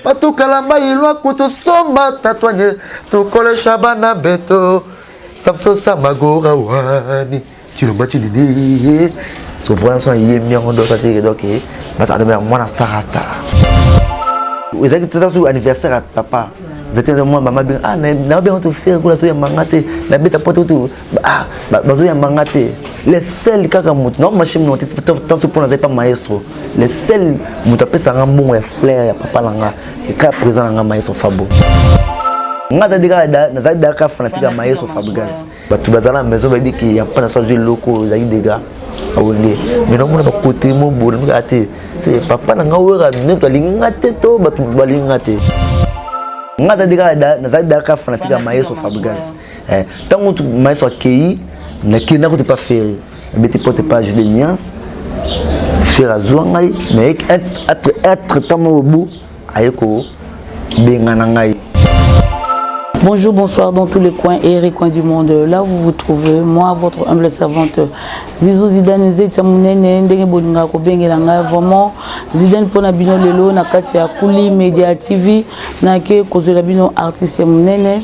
Patukala mbailwa kutusomba tatwanye tukolesha bana beto Samson Samagora wani Chilomba chilili. So vraiment son yembi yango donc ça donc bazala na mwana star star. Ezalaki tata su anniversaire ya papa. 21 mois mama benga ah na benga to faire kuna so yamba nga te na beta poto to ah bazo yamba nga te. Le seul kaka moto na machine no te tanso pona zai pa maestro. Le seul moto apesa nga mbongo ya fleur ya papa na nga kaka président na nga maestro Fabo. Nga azali kaka nazali kaka fanatique ya maestro Fabregas. Bato bazala na maison bayebi ke ya mpana so azwi eloko ezali dega awenge mais naomona bakote mo boye namikaka te se papa na nga wera moto alingi nga te to bato balingi nga te. Nga azali kaka nazali kaka fanatique ya maestro Fabregas. Ntango maestro akei nakei nakuti pa Ferre abeti porte page de nuance Ferre azwa ngai mais être temps moko bu aye kobengana ngai. Bonjour, bonsoir dans tous les coins et recoins du monde. Là où vous vous trouvez, moi, votre humble servante, Zizou Zidane Zetia Munene, ndenge bolinga kobengela ngai vraiment Zidane pona bino lelo na kati ya Kuli Media TV, na ke kozwela bino artiste munene,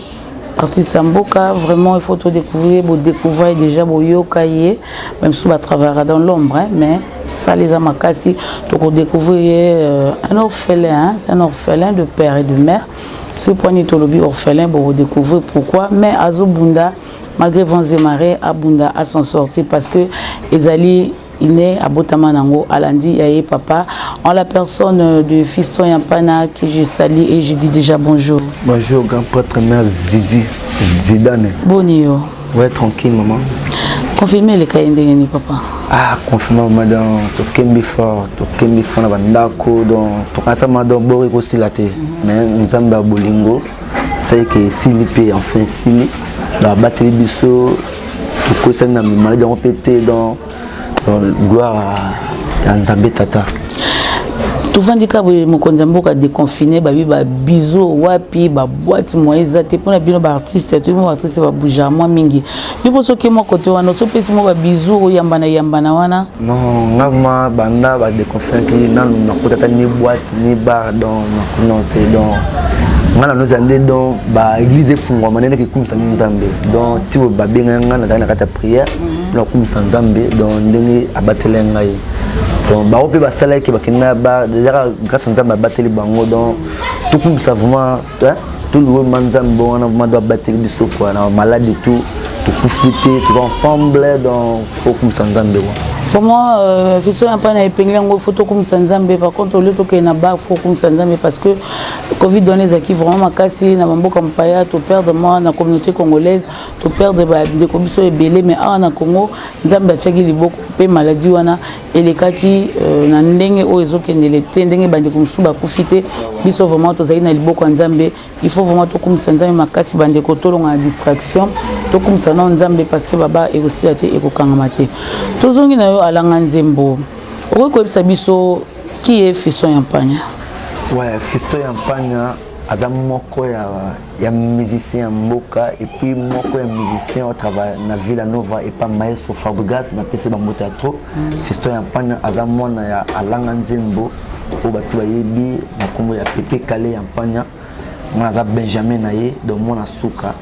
artiste ya mboka, vraiment il faut tout découvrir, bo découvrir déjà boyoka ye, même si ba travaillera dans l'ombre, hein, mais ça les a makasi, donc découvrir un orphelin, hein, c'est un orphelin de père et de mère. Ce point tolobi orphelin, bon, découvrir pourquoi, mais azobunda, malgré vents et marées, abunda à s'en sortir parce que ezali inné abotama nango alandi yaye papa en la personne de Fiston Yampana que je salue et je dis déjà bonjour. Bonjour grand prêtre mère Zizi Zidane. Bonio. Ouais, tranquille maman. Confirmez les cas ndenge papa. Ah, confirmé madame, tokembi fort, tokembi fort na bandako donc tokasa madame bori kosila te. Mais nzambe ya bolingo, c'est que esili pe enfin esili. Donc abateli biso tokosami na maladie yango pe te donc gloire ya Nzambe tata. Tovandi ka boye mokonzi ya mboka déconfiné babi ba biso wapi ba boîte moi eza te mpona bino ba artiste to ba artiste ba bouger mwa mingi yo poso ke mwa côté wana topesi mwa ba biso oyamba na yamba na wana. Non, nga ma banda ba déconfiné ki nanu nakota ata ni boîte ni bar donc non te donc nga na noza nde donc ba église efungwama ndenge ekumisa Nzambe donc ti babenga nga nazali na kati ya prière mpona kokumisa Nzambe donc ndenge abateli ngai donc bango mpe basalaki bakenda ba déjà grâce à Nzambe abateli bango donc tokumisa vraiment toluwe ma Nzambe wana vraiment do abateli biso quoi na maladie tout tokufi te toza ensemble donc faut kokumisa Nzambe quoi. Vraiment, Fiston Yampana epengeli yango faut tokumisa Nzambe. Par contre, au lieu tokende na bar, faut kokumisa Nzambe parce que Covid wana ezalaki vraiment makasi na bamboka mopaya, toperdre mwa na communauté congolaise, toperdre bandeko biso ebele, mais awa na Congo Nzambe atiaki liboko mpe maladie wana elekaki na ndenge oyo ezokendele te, ndenge bandeko mosusu bakufi te. Biso vraiment tozali na liboko ya Nzambe. Il faut vraiment tokumisa Nzambe makasi bandeko, tolonga na distraction, tokumisa nao Nzambe parce que baba ekosila te, ekokangama te. Tozongi na yo alanga nzembo, okoki koyebisa biso qui est Fiston Yampanya? Ouais, Fiston Yampanya aza moko ya musicien ya mboka et puis moko ya musicien oyo travaille na Villa Nova et pas maestro Fabregas napesi bambote ya trop. Fiston Yampanya aza mwana ya alanga nzembo oyo bato bayebi na nkombo ya Pepe Kale Yampanya. Mwana aza Benjamin na ye donc mwana suka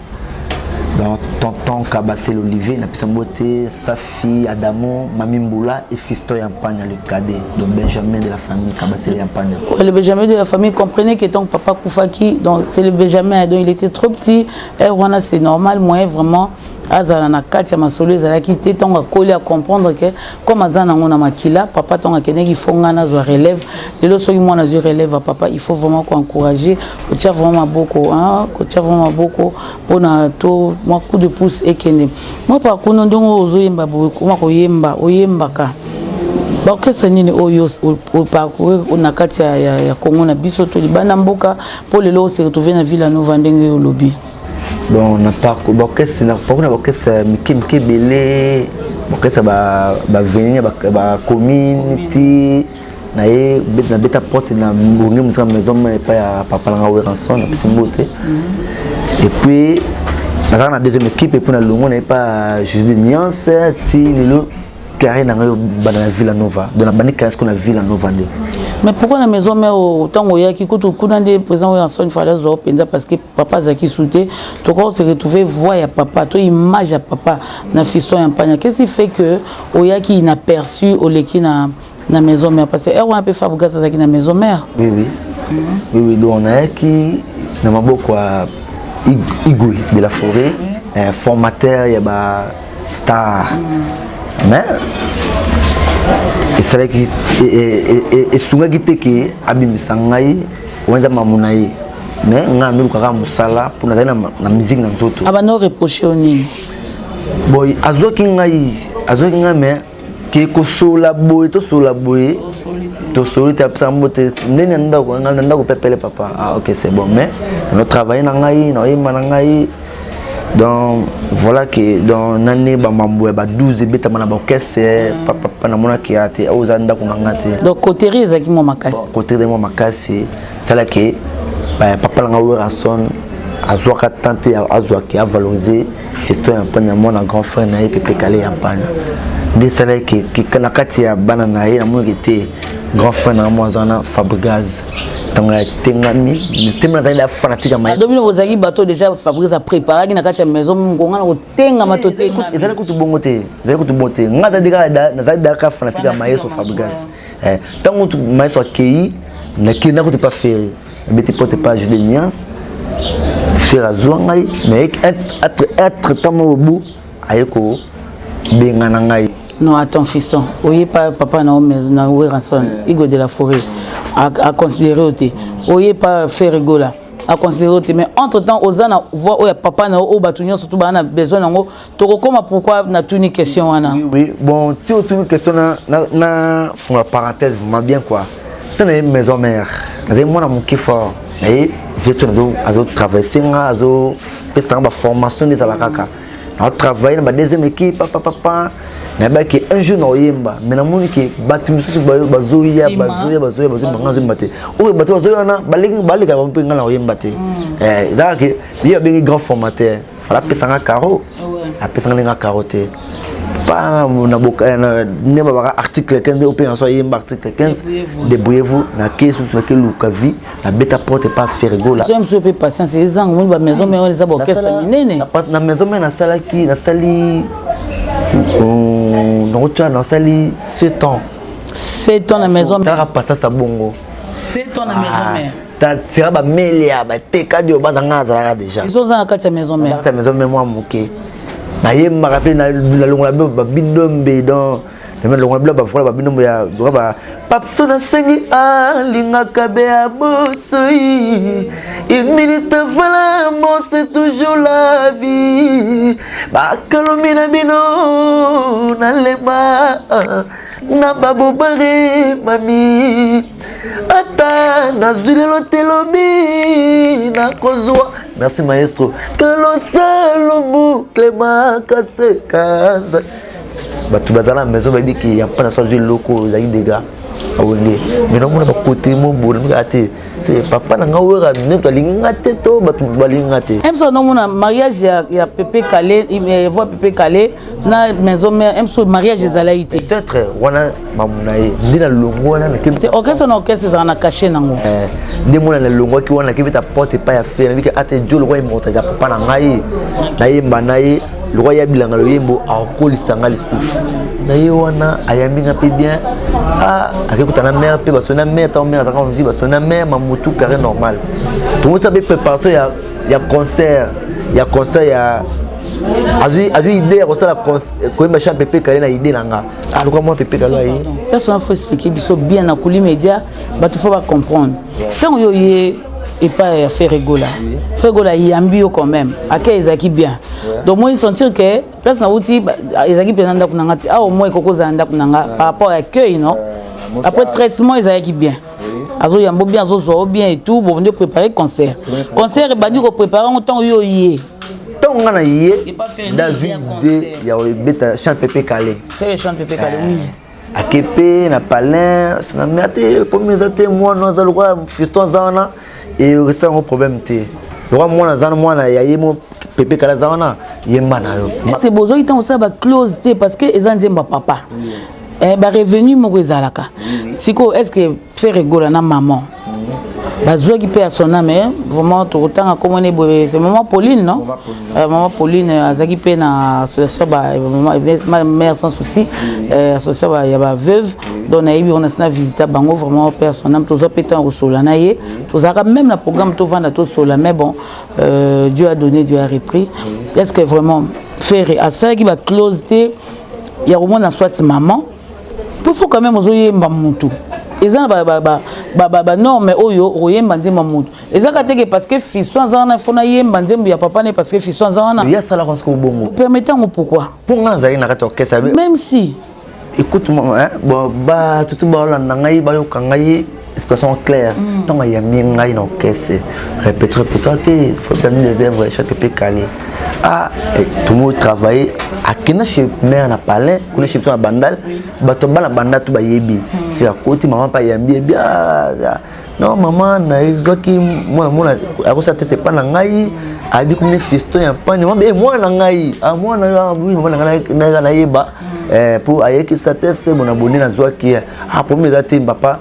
donc tonton Kabasele Olivier napesa mbote Safi Adamo Mami Mbula et Fiston Yampanya le cadet donc Benjamin de la famille Kabasele Yampanya. Ouais, le Benjamin de la famille, comprenez que ton papa Koufaki, donc c'est le Benjamin, donc il était trop petit et wana c'est normal, moi vraiment azala na kati ya masolo ezalaki te ntango akoli a comprendre que comme aza nango na makila papa ntango akendeki, il faut nga nazwa relève. Lelo soki mwana azwi relève ya papa, il faut vraiment koencourager, kotia vraiment maboko, hein, kotia vraiment maboko mpona to mwa coup de pouce ekende mwa parcours. Ndenge ozoyemba boye, koma koyemba, oyembaka baorchestre nini oyo oparcourir na kati ya Congo na biso to libanda mboka mpo lelo ose retrouve na Villa Nova ndenge olobi? Bon, na parcours baorchestre, na parcours na baorchestre mike mike ebele, baorchestre baveni bacommune ti na ye nabeta porte na Wenge Musica Maison Mère epai ya papa nanga Werrason, napesi mbote. Et puis nazalaka na deuxième équipe et puis na longo na ye pa Jésus de Nuance ti lelo. Carré na ngai banda na Villa Nova, donc nabandi carré sikoyo na Villa Nova nde. Mais pourquoi na maison mère, ntango oyaki kutu kuna nde président oyo Antoine fallait azwa mpenza, parce que papa azalaki su te, tokoki se retrouver voix ya papa to image ya papa na Fiston ya Mpanya? Qu'est-ce qui fait que oyaki inaperçu, oleki na maison mère? Parce que heure wana mpe Fabregas azalaki na maison mère. Oui, donc nayaki na maboko ya Igwe de la Forêt, formateur ya ba star, mais esalaki esungaki te ke abimisa ngai. Wana eza mamu na ye, mais ngai namilukaka mosala mpo nazali na musique na nzoto. Abanda oreproche yo nini? Bon, azwaki ngai, mais ke kosola boye, tosola boye, tosoli te. Apesaka mbote ndeni na ndako, ngai na ndako pepele papa. Ah ok, c'est bon, mais na travaille na ngai, naoyemba na ngai. Donc voilà que donc nani bamambo ya ba 12 ebetama na baorchestre, papa namonaki ya te, oyo eza ndako na nga te. Donc coterie ezalaki mwa makasi. Coterie mwa makasi esalaki papa na nga Werrason azwaka temps te, azwaki avaloriser Fiston ya Mpanya, mwana grand frère na ye Pepe Kale ya Mpanya. Nde esalaki na kati ya bana na ye, namonaki te grand frère na nga mo aza wana Fabregas. Ntango ya tengami temi, nazali na fanatique ya maestro. Bino bozalaki bato déjà Fabrice apréparaki na kati ya maison, ngonga na kotengama totengami. Ezali kutu bongo te, ezali kutu bongo te. Nga nazali daka fanatique ya maestro Fabregas. Ntango maestro akei, nakei nakuti pa Ferre, nabeti porte pa de nuance. Ferre azwa ngai, mais être temps moko bu aye kobenga na ngai. Non, attends, fiston, oye pa papa na na Werrason, Igwe de la Forêt a considéré o te, oye pa Ferre Gola a considéré te, mais entre temps oza na voix oyo ya papa na oyo bato nyonso to baa na besoin nango. Tokokóma pourquoi natuni question wana. Oui, bon, ti otuni question na funga parenthèse vraiment bien quoi. Ntango naye maison mère, nazali mwana moke fort, naye vieux azotraverse nga, azopesanga baformation nde ezala kaka naotravaille na badeuxième équipe. Papa, papa nayebaki un jour naoyemba, mais namoni ke bato misusu bazoya, bazoya, bazoya, bazoyemba, nga nazoyemba te. Oyo bato bazoya wana baleka mpe nga naoyemba te. Ezalaka ke ye abengi grand formateur, fala apesanga caro, apesanga ndenge caro te pa nde babaka article 15 oyo mpe naso ayemba article 15, débrouillez-vous. Nake susu, nake luka vie, nabeta porte pa Ferre Gola. So mosusu mpe patience ezanga, moni bamaison mère eza baorchestre minene. Na maison mère nasalaki, nasali, nakotia, nasali 7 ans. 7 ans na maison? Talaka patience ya bongo. 7 ans na maison mère. Tira bamelia bateka dio bazanga, nazalaka déjà. Oza na kati ya maison mère? Kati ya maison mère, mwa moke nayembaka mpe nalongola bilo babindombe, donc nalongola bilo bavola babindombe ya papso. Nasengi alingaka be ya bosoi, une minute, voilà mo, c'est toujours la vie. Bakalomi na bino nalemba na babobare mami, ata nazwi lelo te, lobi nakozwa. Merci maestro Kalosalomu Clément Kasekaza. Bato baza na maison bayebi ke ya mpana so azwi eloko ezalaki dega awenge, mais namona bakote mo boye namikaka te, c'est papa na nga Wera nde alingi nga te to bato balingi nga te. Mso nomona mariage ya Pepe Kale, voix Pepe Kale na maison mère, mso mariage ezalaki te. Peut-être wana mamu na ye nde nalongo wana. C'est orchestre na orchestre ezala na cachet nango. Nde mona nalongwaki wana, nakebeta porte epai ya Ferre, nabiki ate jo lokwa immortalité ya papa na ngai, nayemba na ye lokwa ya bilanga loyembo, akokolisa nga lisusu na ye wana. Ayambi nga mpe bien, akekuta na mare mpe basoni na mare. Ntango mare azalaka en vie, basoni na mare mamutu carré normal. Tomosa mpe préparation ya concert ya azwi idée ya kosala koyemba chant Pepe Kale na idée na nga aluka mwa Pepe Kale aye. Personne, faut expliquer biso bien na Kuli Média, bato faut bacomprendre. Ntango yo ye epai ya Ferre Gola, Ferre Gola ayambi yo quand même, ake ezalaki bien. Donc moi sentir que place nauti ezalaki mpenza ndako na nga te, awa au moins ekoki kozala ndako na nga par rapport à accueil. Non, après traitement ezalaki bien, azoyamba bien, azozwa bien et tout. Bon, nde préparer concert, concert ebandi kopréparer yango ntango yo ye. Ntango nga na ye nde azwi idée ya kobeta chant Pepe Kale. C'est le chant Pepe Kale, oui. Ake mpe na palin na mare te, pomi eza te, mwana aza lokola fiston aza wana, esala yango problème te, lokola mwana aza na mwana ya ye mo. Pepe Kala aza wana, yemba na yo. Est-ce bozwaki ntango osala baclause te? Parce que eza nzembo ya papa, barevenu moko ezalaka sikoyo. Est ce que Ferre Gola na maman bazwaki mpe ya son âme, vraiment tokotanga komona boye, c'est maman Pauline, non? Maman Pauline azalaki mpe na association ba Mère Sans Souci, association ya baveuve. Donc nayebi wana, sina visita bango. Vraiment, mpe ya son âme, tozwa mpe ntango kosola na ye. Tozalaka même na programme tovanda tosola, mais bon, Dieu a donné, Dieu a repris. Est ce que vraiment Ferre asalaki baclause te ya komona soit maman? Po faut quand même ozoyemba mutu, eza na banorme oyo okoyemba nzembo ya mutu. Ezaka teke parce que fiston aza wana, fo nayemba nzembo ya papa ne parce que fiston aza wana. Ye asalaka soki obongo. Permete yango pourquoi? Mpo nga nazalaki na kati ya orchestre. Même si Écoute moi, hein, bon, bato tu baolanda ngai, bayoka ngai, expression claire. Ntango ayambi ngai na orchestre, répéter, répéter te, faut terminer les œuvres chaque Pepe Kale. Ah, tomo travailler, akenda chez mère na palais kuna, chez biso na Bandal. Bato bana Bandal to bayebi fi akoti, mama mpe ayambi yebi. Non, mama nazwaki mwana mona akosala te, epa na ngai ayebi komini fiston ya mpani. Mama, mwana na ngai, mwana yo, oui, mama na ngai nayeba mpo ayekisa te se bona boni nazwaki. Ah, problème eza te, papa,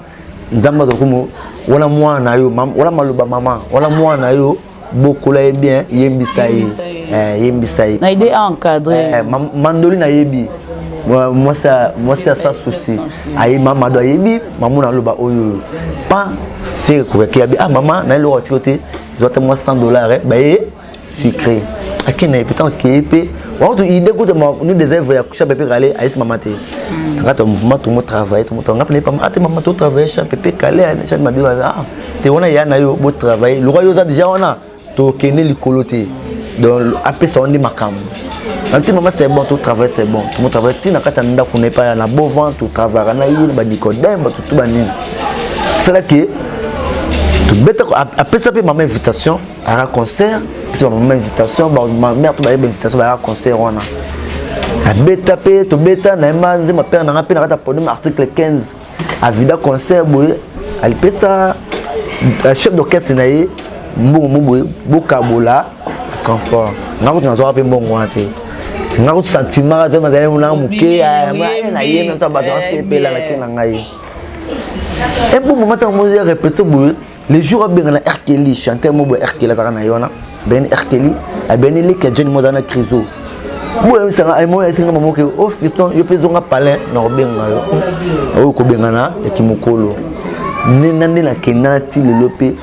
Nzambe azwa kumu. Wana mwana na yo wana, maloba mama wana, mwana na yo, bokola ye bien, yembisa ye, yembisa ye. Na idée à encadrer. Mandoli nayebi mwasi ya Sans Souci aye, mamado ayebi mamona aloba oyo pa Ferre kokaki yabi. Ah, mama naye eloko atiki te, zwa te mwa 100 $, baye sucré ake na ye. Peut akeye mpe wakutu idée kuta nous des œuvres ya Chant Pepe Kale, ayesi mama te na kati ya mouvement. Tomo travailler, tomo nga pene pama ate mama to travailler Chant Pepe Kale, Chant Madilo. Ah te, wana ya na yo, bo travailler lokwa yo oza déjà wana, tokende likolo te. Donc apesa yo nde makambo te, mama, c'est bon, to travaille, c'est bon, tomo travaille ti na kati ya ndako na epai na beau vent. Totravaka na ye na banicodème, bato tu banini esalaki tobeta. Apesa mpe mama invitation aka concert, apesa bamama invitation, bamare to bayeba invitation, bayaka concert wana. Abeta mpe, tobeta nayemba nzembo pere nanga mpe na kati ya podium, article 15. Avida concert boye, alipesa chef d'orchestre na ye mbongo mo boye, bokabola transport. Nga kutu nazwaka mpe mbongo wana te. Nga kutu sentiment kaka azali na moke nayembi nasa bato nasepela nake na ngai. Un bon moment, ntango moya répété boye, le jour abenga na Erkeli, chanteur mo boye, Erkeli azalaka na ye wana, abengani Erkeli, abengani leki ya John mo aza na Criso boye, esinga mama oke o fiston yo mpe ezonga palin na kobenga yo oyo kobengana yaki mokolo nde na nde nakenda ti lelo mpe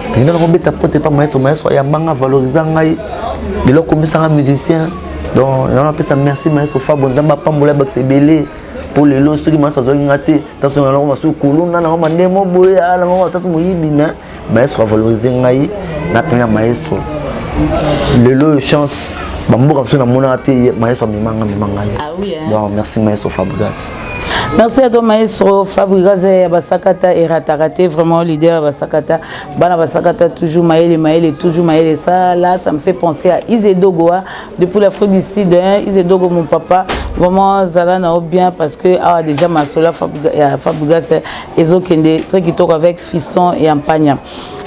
nakenda na kobeta pote pa maestro. Maestro ayambanga, valorisa ngai, lelo akomisanga musicien. Donc yango napesa merci maestro Fabo, Nzambe apambola, bakisa ebele. Mpo lelo soki maestro azwaki nga te, taso nango masuki kuluna nango mandemo boye nango taso moyibi, mais maestro avaloriser ngai napena maestro. Lelo oyo chance bamboka biso namonaka te, maestro amemanga, amema ngai. Donc merci maestro Fabregas. Merci à toi, maestro Fabregas ya Basakata, erataka te, vraiment leader ya Basakata, bana Basakata, toujours mayele, mayele, toujours mayele. Ça là, ça me fait penser à Isedogo depuis l'Afrique du Sud, hein. Isedogo, mon papa, vraiment zala na bien, parce que ah, déjà masola Fabregas ezokende très kitoko avec Fiston et Ampagna.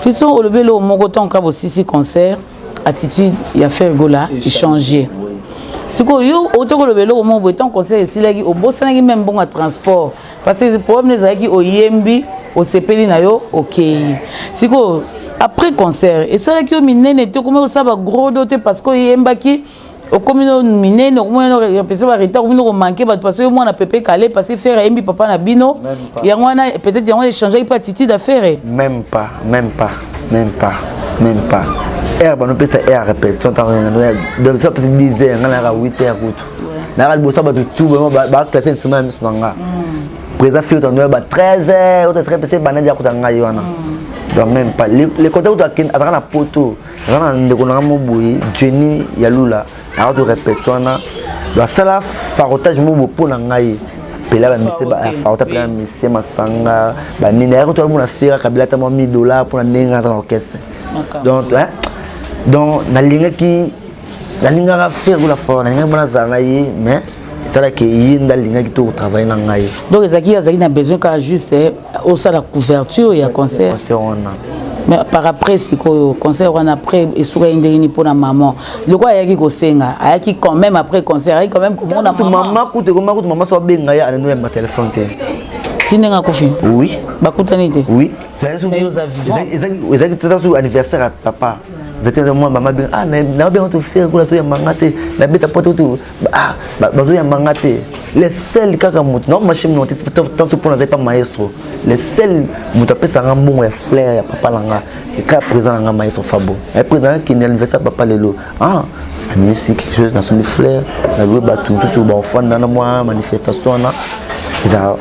Fiston, olobi eloko moko: ntango bosisi concert, attitude ya Ferre Gola échanger. Sikoyo yo oto koloba eloko moko boye: ntango concert esilaki, obosanaki même mbongo ya transport, parce que problème ezalaki oyembi, osepeli na yo, okei. Sikoyo après concert esalaki yo minene te, okomi kosala bagros dos te, parce que oyembaki, okomi no minene, okomi no répétition baretard, okomi no komanquer bato, parce que yo mwana Pepe Kale, parce que Ferre ayembi papa na bino. Yango wana peut-être yango échangeaki mpe attitude ya Ferre. Même pas, même pas, même pas, même pas. Heure banopesa heure répétition, ntango apesi 10 heures, ngai nayaka 8 heures kutu, nayaka liboso ya bato tu baclasse nsima ya miso na nga. Président Ferre tando ba 13 heures oto esika pese banadi akuta ngai wana. Donc même pas le contact kutu. Azalaka na poto, aza na ndeko nanga mo boye, Jenny ya Lula, aka to répéte wana, basala farotage mo boye mpo na ngai pela bamise farota, pela bamise masanga banini. Ayaki to amona Ferre akabila ata mwa 1000 $ mpona ndenge aza na orchestre. Donc, hein, donc nalingaki, nalingaka Ferre Gola fort, nalingaki mpona azala na ye, mais esalaki ye nde alingaki to kotravaille na ngai. Donc ezalaki, azalaki na besoin kaka juste osala couverture ya concert. Concert wana. Mais par après, sikoyo concert wana, après esukaki ndenge nini mpona maman? Lokola ayaki kosenga, ayaki quand même après concert, ayaki quand même komona. Kutu mama, kutu ekoma kutu mama so abenga ye, anano yamba telefone te. Ti ndenge akufi? Oui. Bakutani te? Oui. Mais oza vivant. Ezalaki tata so anniversaire ya papa 21 mois, mama benga: "Ah, nabenga to Ferre kuna, azoyambanga te, nabeta pote kutu, ah, bazoyambanga te." Le seul kaka moto na machine no te, tanso mpo nazali pa maestro, le seul moto apesanga mbongo ya fleur ya papa na nga, kaka président na nga maestro Fabo. Aye président akende anniversaire papa lelo, ah, abimisi quelque chose, nasombi fleur, naloué bato mosusu baofanda na mwa manifestation wana. Eza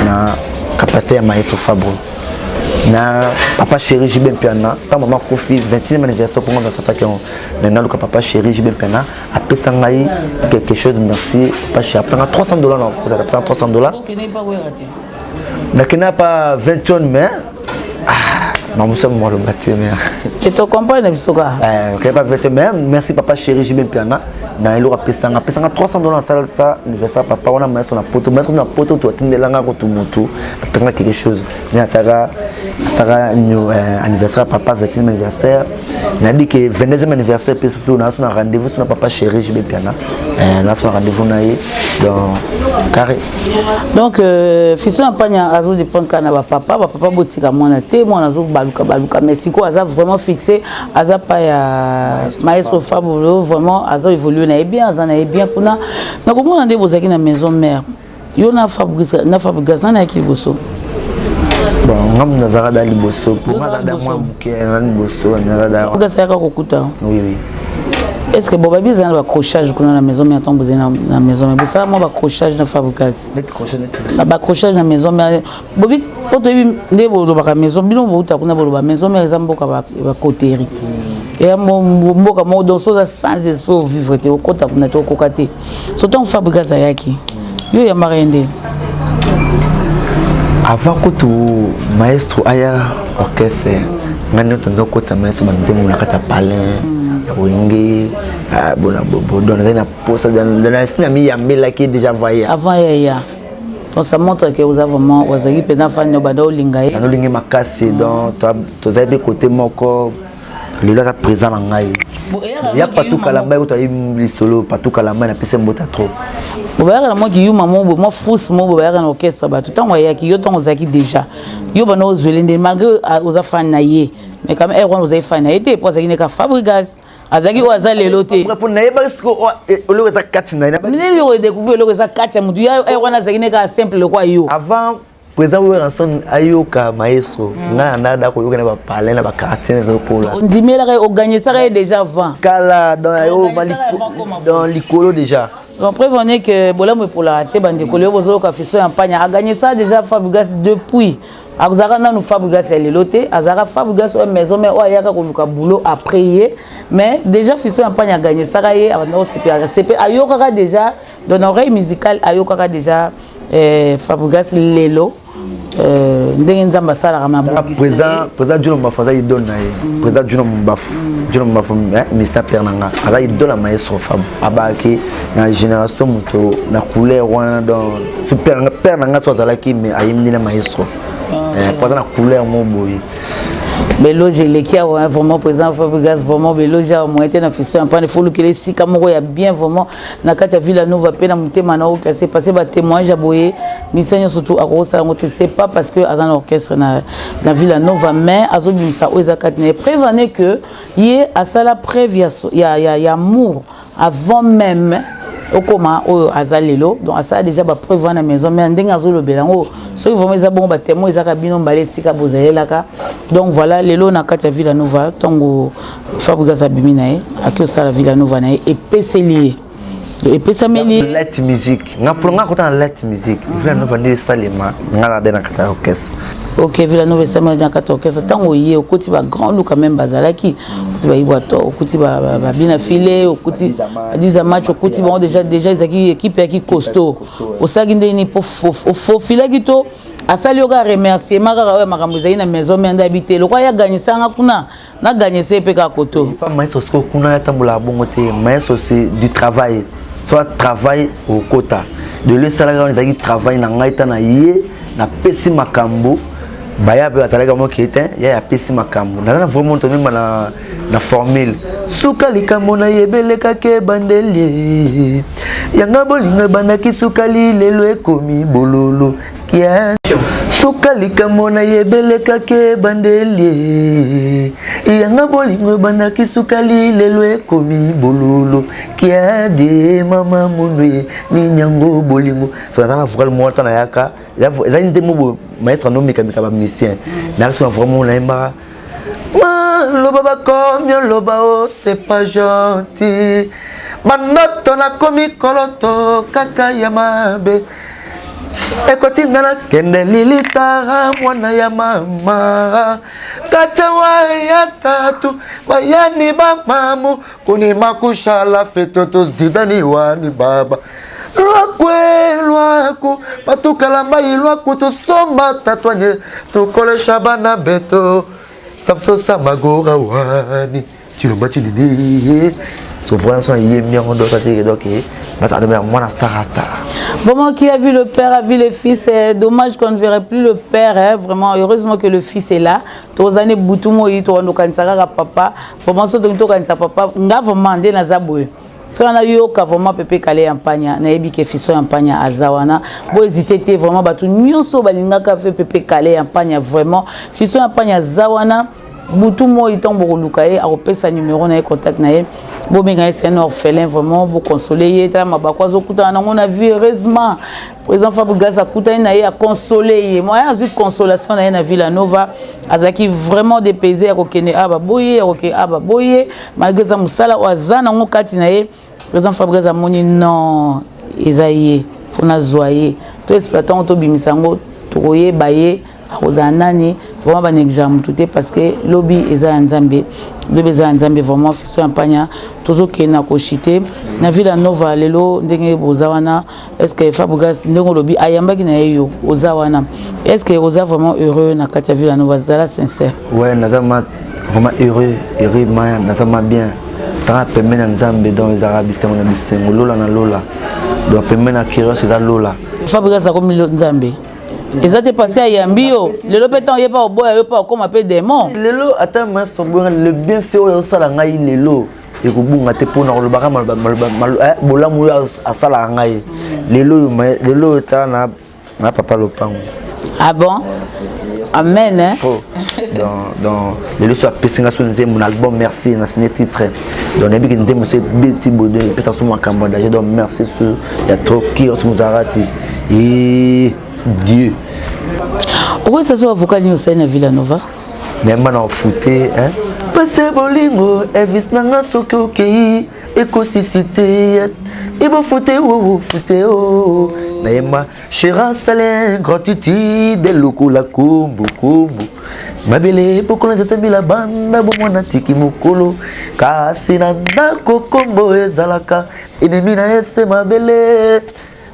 na capacité ya maestro Fabro na papa chéri JB Mpiana. Ntango mama akufi, 21e anniversaire mpongo nasalaki yango, na naluka papa chéri JB Mpiana, apesa ngai quelque chose. Merci papa chéri. Apesanga 300 $, na apesanga 300 $. Okende pa Wera te? Nakenda pa 21 mai, ah, mamusa maloba te, mais te, tocomprendre na biso kaka. Okende pa 21 mai. Merci papa chéri JB Mpiana na eloko apesanga 300 $, nasalisa anniversaire papa wana. Maestro na poto, maestro na poto to atindelanga kutu motu apesanga quelque chose, mais asaka anniversaire papa, 21e anniversaire. Nayebi ke 22e anniversaire mpe susu naso na rendez-vous so na papa chéri JB Mpiana, naso na rendez-vous na ye, donc carré. Donc Fiston Ampanya azodépendre kaka na bapapa. Bapapa botika mwana te, mwana azobaluka baluka, mais sikoyo aza vraiment fixe, aza pa ya maestro Fabolo. Vraiment aza évolue na ye bien, aza na ye bien kuna. Nakomona nde bozalaki na maison mère, yo na Fabrice, na Fabrigas, nani ayaki liboso? Bon, nga nazalaka da liboso, po nga da mwa moke na liboso naza da. Fabrigas ayaka kokuta? Oui. Est ce que bo babi ezala na baaccrochage kuna na maison mère? Ntango bozali na maison mère, bosala mwa baaccrochage na Fabrigas? Neti crochet, neti? Baaccrochage na maison mère, bobi mpo toyebi nde bolobaka maison, bino bouta kuna, boloba maison mère eza mboka bacoterie, eya mboka moko. Donc so oza sans esprit, ovivre te, okota kuna te, okoka te. So ntango Fabrigas ayaki, yo oyambaka ye nde? Avant kutu maestro aya orchestre, ngai nyonso nzokota maestro banzembo na kati ya palin ya Wenge bona bodo. Nazali na posa nasi na miyambelaki déjà vaya. Avant yaya. Donc ça montre que oza vraiment, ozalaki mpenza fani, obanda olinga ye. Nanolingi makasi. Donc tozali mpe kote moko, lelo aza présent na ngai ya Patu Kalamba, kutu ayi lisolo Patu Kalamba, napesi mbota trop. Bo bayaka na mwa kiyuma mo boye, mwa frousse mo boye, bayaka na orchestre bato. Ntango ayaki, yo ntango ozalaki déjà, yo banda ozwele nde malgré oza fan na ye, mais quand même heure wana ozali fan na ye te, po azalaki neka Fabrigas, azalaki oyo aza lelo te. Mpo nayebaki siko eloko eza kati na ye. Nini yo odécouvrir eloko eza kati ya motu ya heure wana? Azalaki neka simple lokwa yo. Avant président Werrason ayoka maestro, ngai nanda koyoka na bapalin na baquartier nazokola. Ondimelaka ye, ogagnesaka ye déjà avant? Kala, dans likolo déjà. Donc prévenez que bolamu epolaka te. Bandeko, lelo bozoyoka Fiston ya Mpanya agagné ça déjà. Fabrigas depuis azalaka nanu Fabrigas ya lelo te, azalaka Fabrigas oyo maison mère, oyo ayaka koluka boulot après ye. Mais déjà Fiston ya Mpanya agagnesaka ye, abanda kosepelaka sepe, ayokaka déjà dans oreille musicale, ayokaka déjà Fabrigas. Lelo ndenge Nzambe asalaka mabongisi. Président Juno Mbafu aza idole na ye. Président Juno Mbafu, Juno Mbafu, misa père na nga, aza idole ya maestro Fab. Abaki na génération moto na couleur wana. Donc so père na nga so azalaki, mais ayembi na maestro po aza na couleur mo boye. Beloge eleki awa vraiment, président Fabrigas, vraiment beloge awa moyen te na Fiston ya Mpane. Fo olukela esika moko ya bien vraiment na kati ya Villa Nova mpe na motema na oclasse, parce que batémoignage ya boye, misa nyonso tu akokosala yango te. C'est pas parce que aza na orchestre na Villa Nova, mais azobimisa oyo eza kati na ye. Preuve en est que ye asala preuve ya amour avant même okoma oyo aza lelo. Donc asala déjà bapreuve wana maison, mais ndenge azolobela yango, soki vraiment eza bongo, batémoin ezaka bino mbala esika bozalelaka. Donc voilà, lelo na kati ya Villa Nova, ntango Fabrigas abimi na ye, aki osala Villa Nova na ye, epeseli ye, epesameli ye. Light music, nga mpo nga kota na light music, Villa Nova nde esalema, nga na de na kati ya orchestre. Ok, Villa Nova esalema na kati ya orchestre. Ntango oye, okoti bagrand lu quand même bazalaki, okuti bayibwato, okuti babina file, okuti badiza match, okuti bango déjà ezalaki équipe yaki costaud. Osalaki ndenge nini mpo ofofilaki to asali yo kaka remerciement kaka oyo makambo ezali na maison mère nde ayebi te lokwa yaganyisanga kuna, naganyisa ye mpe kaka koto? Pa maestro sikoyo kuna yatambolaka bongo te. Maestro, c'est du travail, soit travail okota de lo esalaka wana, ezalaki travail na ngai ta na ye, napesi makambo. Baya mpe bazalaki moke te, ya apesi makambo. Naza na vraiment tomemba na formule suka likambo nayebelekaki ebandeli yanga bolingo ebandaki sukali, lelo ekomi bololo. Kia suka likambo nayebelekaki ebandeli yanga bolingo ebandaki sukali, lelo ekomi bololo. Kiade mama munwe ninyango bolingo. So naza na vocal moko ata nayaka, ezali nzembo boye, maestro anomikamika bamusicien. Nayaka soki na vocal moko nayembaka maloba bakomi oloba o c'est pas gentil, bandoto nakomi koloto kaka ya mabe ekotinda nakende lilitara mwana ya mama kata waya tatu bayani bamamu kunima kushala fetoto zidani wani baba lwakwe lwaku patukala mai lwaku tosomba tatwanye tukolesha bana beto samsosa magora wani chilomba chinini. So vraiment so yembi yango ndo sati donc bazala mwana star star. Vraiment, qui a vu le père a vu le fils. C'est dommage qu'on ne verrait plus le père, hein. Vraiment, heureusement que le fils est là. Tozane butu moi to kanisa kaka papa. Vraiment so to kanisa papa. Nga vraiment nde naza boye. So wana yoka vraiment Pepe Kale ya Mpanya, nayebi ke Fiston ya Mpanya aza wana. Bo hésiter te vraiment, bato nyonso balingaka fe Pepe Kale ya Mpanya, vraiment Fiston ya Mpanya aza wana butu moi. Ntango bokoluka ye, akopesa numéro na ye, contact na ye, bobenga ye. C'est un orphelin, vraiment boconsole ye. Tala mabako azokutana nango na vie. Heureusement président Fabregas akutani na ye, aconsole ye. Moyen azwi consolation na ye na Villa Nova. Azalaki vraiment dépaysé ya kokende a baboye, ya kokende a baboye, malgré eza mosala oyo aza nango kati na ye. Président Fabregas amoni non, eza ye, fo nazwa ye, to exploite yango, tobimisa yango, tokoyeba ye akozala nani. Vraiment banégligea motu te, parce que lobi eza ya Nzambe, lobi eza ya Nzambe. Vraiment Fiston ya Mpanya, tozokende na koshite na Villa Nova lelo. Ndenge boza wana, est ce que Fabregas, ndenge olobi ayambaki na ye, yo oza wana, est ce que oza vraiment heureux na kati ya Villa Nova? Zala sincère. Ouais, naza vraiment heureux, heureux ma naza ma bien. Tanga pembeni ya Nzambe, donc ezalaka bisengo na bisengo, lola na lola. Donc pembeni na Curios eza lola. Fabregas akomi Nzambe eza te, parce que ayambi yo lelo mpe, ntango ye mpe oboya yo mpe okóma mpe démon. Lelo ata maestro boyanga, le bienfait oyo azosala ngai lelo ekobunga te, mpona kolobaka bolamu oyo asalaka ngai lelo oyo. Lelo oyo tala na papa lopango. Ah bon, amen, hein? Oh. Donc lelo so apesi nga so nzembo na album Merci na signé titre, donc nayebiki nzembo so ebeti bodo, epesa so makambo ya danger. Donc merci so ya trop Kios Muzarati e Dieu. Okoyesa so avocat nini osali na Villa Nova? Nayemba na ofute pase bolingo Elvis nanga, soki okei ekosisi te, ibofute wofute o. Nayemba shera sale gratitude lokola kombo kombo mabele pokola nzatambila banda bomwana tiki mokolo, kasi na ndako kombo ezalaka enemi na ese mabele.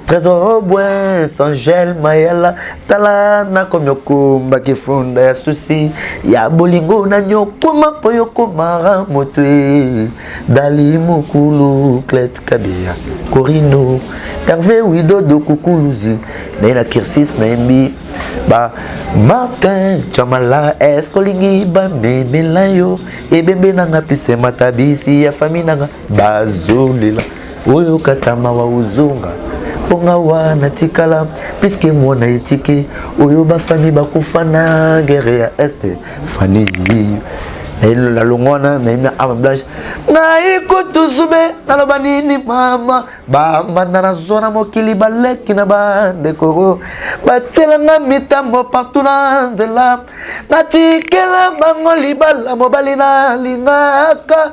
Trésor Obwin Sangel Mayala, tala nakomi okumbaki funda ya susi ya bolingo na nyokoma mpo yokomara moto dali mokulu Clet Kabeya Corino Hervé Widodo Kukuluzi. Naye na Kirsis, nayembi ba Martin Chamala eske olingi bamemela yo ebembe nanga pise matabisi ya fami nanga bazolela oyo katama wa ozonga mponga wana tikala puisque mwana etike oyo bafami bakufa na guerre ya Est fani. Nalongo wana nayembi na arme blanche, ngai kutuzube naloba nini mama bambanda nazwa na mokili, baleki na bandekoro batielanga mitambo partout na nzela, natikela bango libala mobali nalingaka,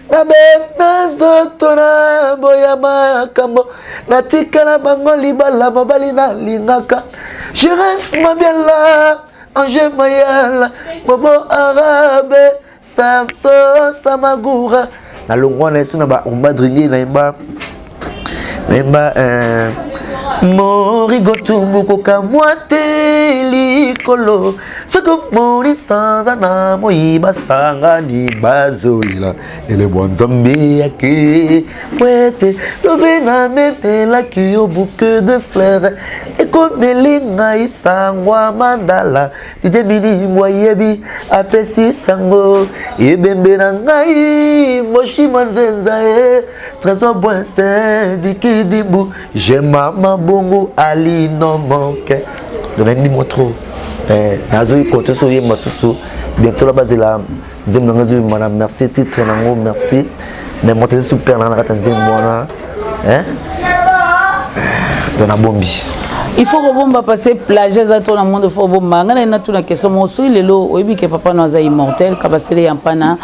nabenda nzoto na boya makambo, natikela bango libala mobali nalingaka. Jerens Mabiala, Ange Mayala, Bobo Arabe, Samso Samagura. Nalongwa wana esi na barumba dringue, nayemba morigo tumbu kokamwa te likolo soki omoni sanza na moi basangani bazolela elebwa Nzambe yake po ete lobi namemelaki yo bouquet de fleurs. Bakomeli ngai sangwa mandala Didie Milimbo ayebi apesi sango ebembe na ngai Moshi Manzenza e Trésor Boinsin Dikidimbu Jema Mabongo Alino Monke. Donc nayembi mwa trop eh, nazoyi kote so oyemba susu bientôt la bazela nzembo na ngai ezobima na merci titre nango merci mais moto eza super nanga na kati ya nzembo wana eh? Donc nabombi. Il faut kobomba parce plage eza to na monde, faut kobomba. Ngai naye natuna question moko: soki lelo oyebi ke papa no aza immortel, Kabasele ya Mpana,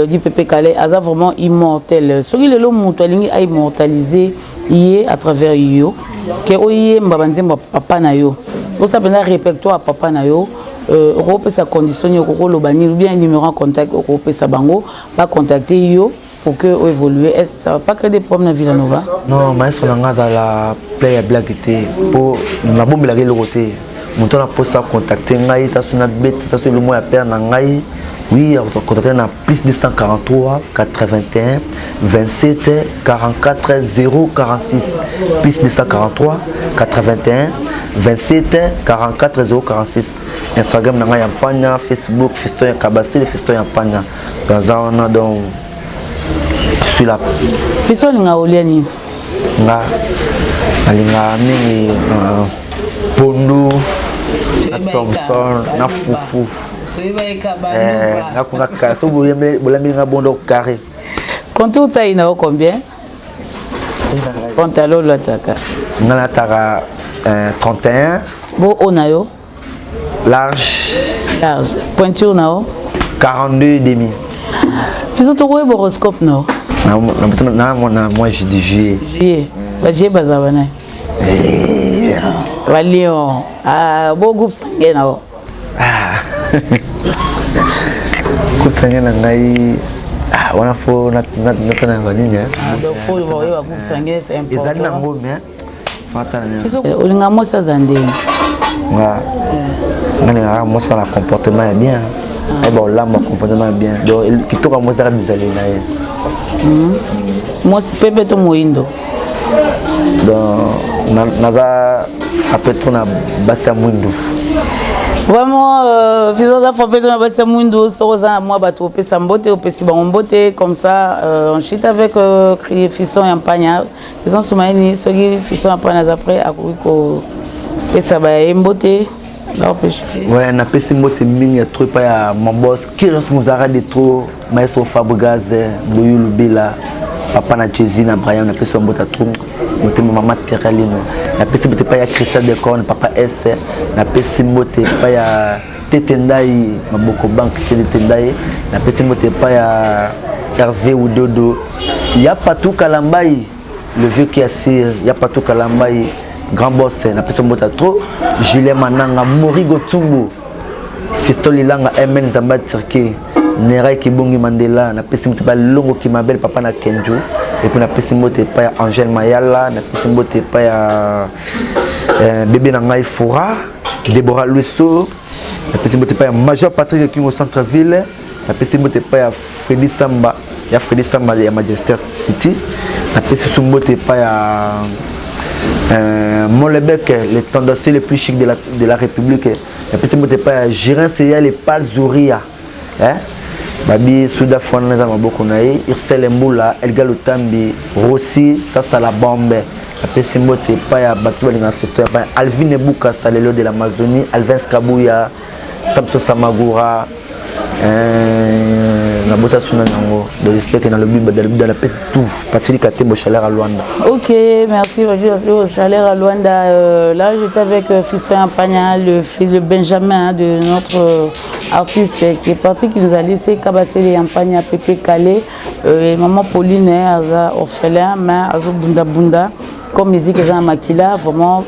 di Pepe Kale aza vraiment immortel, soki lelo moto alingi aimmortaliser ye à travers yo, ke oyemba banzembo ya papa na yo, osala mpenza répertoire ya papa na yo, okopesa condition nini? Okokoloba nini ou bien numéro en contact okopesa bango bacontacte yo pour que oévolue? Est ce ça va pas créer des problèmes na Villanova? Non, maestro na nga azala play ya blague te, mpo nabombelaka eloko te. Moto na mposa contacte ngai, taso nabeta taso elomo ya père na ngai, oui, contacte na plus 243 81 27 44 046, plus 243 81 27 44 046. Instagram na ngai ya Mpanya, Facebook Fiston ya Kabasile, Fiston ya Mpanya, naza wana. Donc je suis là. Fiston, olinga olia nini? Nga nalingaka mingi pondu na thomson na fufu. Nga kuna so bolambeli nga bondo carré. Contour taille na yo combien? Pantalon olataka? Nga nataka 31. Bo o na yo? Large. Large. Pointure na yo? 42 et demi. Biso tokoyeba horoscope na yo? Na moi je dis juillet. Juillet, bajuillet bazala banani? Balion. Ah, bo groupe sanguin na yo? Groupe sanguin na ngai wana fo natana banini. Oyeba groupe sanguin, c'est important. Ezali nango, mais olinga mwasi aza ndenge? Nga nalingaka mwasi na comportement ya bien, ayeba olamba, comportement ya bien. Donc kitoko ya mwasi ezaka bizaleli na ye. Mwasi pembe to moyindo? Donc naza frappé trop na basi ya mwindu. Vraiment, Fiston aza frappé to na basi ya mwindu. Soki oza na mwa bato opesa mbote, opesi bango mbote, comme ça on chute avec Fiston ya Mpanya. Fiston Sumaini, soki Fiston ya Mpanya aza prêt, akoki kopesa baye mbote. Ouais, napesi mbote mingi ya trop epai ya mon boss Kirios Mozara de trop, maestro Fabrigaz Boyulu Bila, papa na Jesi na Brian. Napesi mbote ya trop, motema mama Teralino. Napesi mbote epai ya Christian Decon, papa S. Napesi mbote epai ya Tete Ndai Maboko Bank, Tete Ndai. Napesi mbote epai ya Hervé Udodo ya Patou Kalambai, le vieux qui assire ya Patou Kalambai, grand boss. Napesi mbote ya trop Julien Mananga, Morigo Tumbu, Fiston Lilanga, MN Zamba Turquie, Nerai Kibongi Mandela. Napesi mbote balongo Kimabel, papa na Kenju. Et puis napesi mbote epai ya Angèle Mayala. Napesi mbote epai ya bébé na ngai Foura Déborah Lueso. Napesi mbote epai ya Major Patrick Kingo centre ville. Napesi mbote epai ya Fredi Samba, ya Fredi Samba ya Manchester City. Napesi su mbote epai ya Molebek, le tendancier le plus chic de la République. Napesi mbote epai ya Girin Seya le Palzuria, eh? Babi Suda Fwana eza maboko na ye, Ursel Mbula, Elga Lutambi, Rossi Sasa la bombe. Napesi mbote epai ya bato balingaka Fiston, epai Alvin Ebuka Salelo de l'Amazonie, Alvins Kabuya, Samson Samagura. Nabosa suna nango. Donc j'espère que nalobi nalobi dans la pèse tout Patili Katembo, chaleur à Luanda. Ok, merci au chaleur à Luanda. Là j'étais avec Fiston Pagna, le fils de Benjamin, hein, de notre artiste qui est parti, qui nous a laissé Kabasele Yampanya, Pepe Kalé, et maman Pauline aza orphelin, mais azo bunda bunda comme musique eza na makila. Vraiment,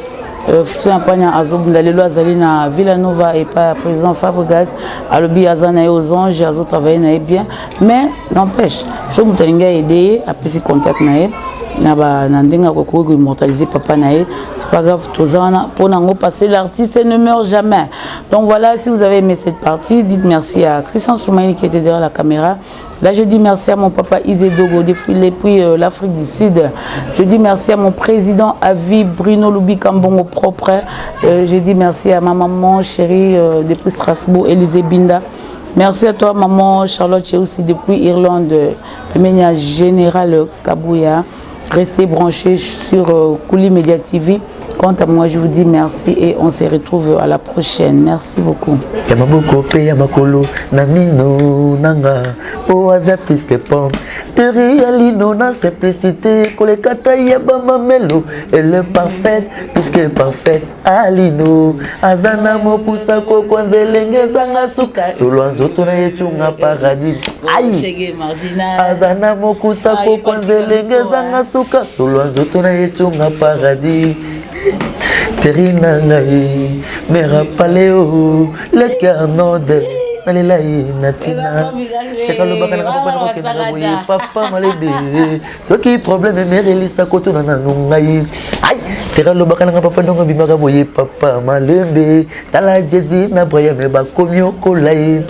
Fiston Yampanya azobunda. Lelo azali na Villanova epai ya président Fabregas. Alobi aza na ye aux anges, azotravaille na ye bien, mais n'empêche soki moto alingi aide ye, apesi contact na ye. Na ba na ndenge akoki koimmortaliser papa na ye, c'est pas grave, toza wana mpo nango parce que l'artiste ne meurt jamais. Donc voilà, si vous avez aimé cette partie, dites merci à Christian Soumaïni qui était derrière la caméra. Là, je dis merci à mon papa Isé Dogo depuis l'Afrique du Sud. Je dis merci à mon président à vie, Bruno Loubi Kambongo propre. Je dis merci à ma maman chérie depuis Strasbourg, Élisée Binda. Merci à toi, maman Charlotte aussi depuis Irlande, Pemenia Général Kabouya. Restez branchés sur Kouli Media TV. Quant à moi, je vous dis merci et on se retrouve à la prochaine. Merci beaucoup. Ya maboko mpe ya makolo na mino nanga po aza plus que pomme teri ya lino na simplicité koleka ta ya bamamelo. Elle est parfaite plus que parfaite. Alino aza na mokusa kokonza elenge ezanga suka solo ya nzoto na ye tunga paradis. Ai, aza na mokusa kokonza elenge ezanga suka solo ya nzoto na ye tunga paradis. Teri na ngai mera paleo leke Arnold nalela ye na ntina tekalobaka nanga papa nakokendaka boye papa malebe soki problème emerelisa kotuna nanu ngai. Ai, tekalobaka nanga papa ndongo bimaka boye papa malembe. Tala Jésus na Brahim bakomi okola ye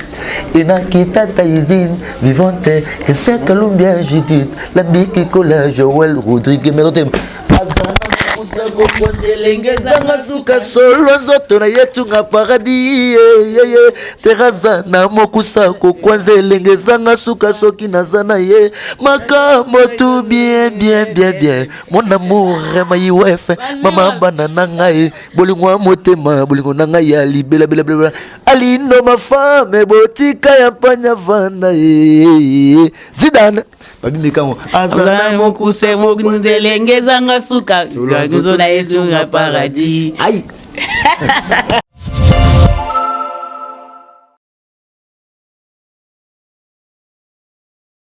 enaki tata usine vivante Christian Kalumbia, Judith Lambiki Kola, Joel Rodrigue Merotem kokonza elenge ezanga suka solo nzoto na ye tunga paradis yeye teraza na mokusa kokwanza elenge ezanga suka soki naza na ye makambo tu bien bien bien bien. Mon amour maiwef mama bana na ngai bolingo ya motema bolingo na ngai ya libela bela bela alino mafame botika ya mpanya vanda ye Zidane babimikango. Aza na mokuse mokunzelenge ezanga suka nzoto na ye tunga paradis. Ai.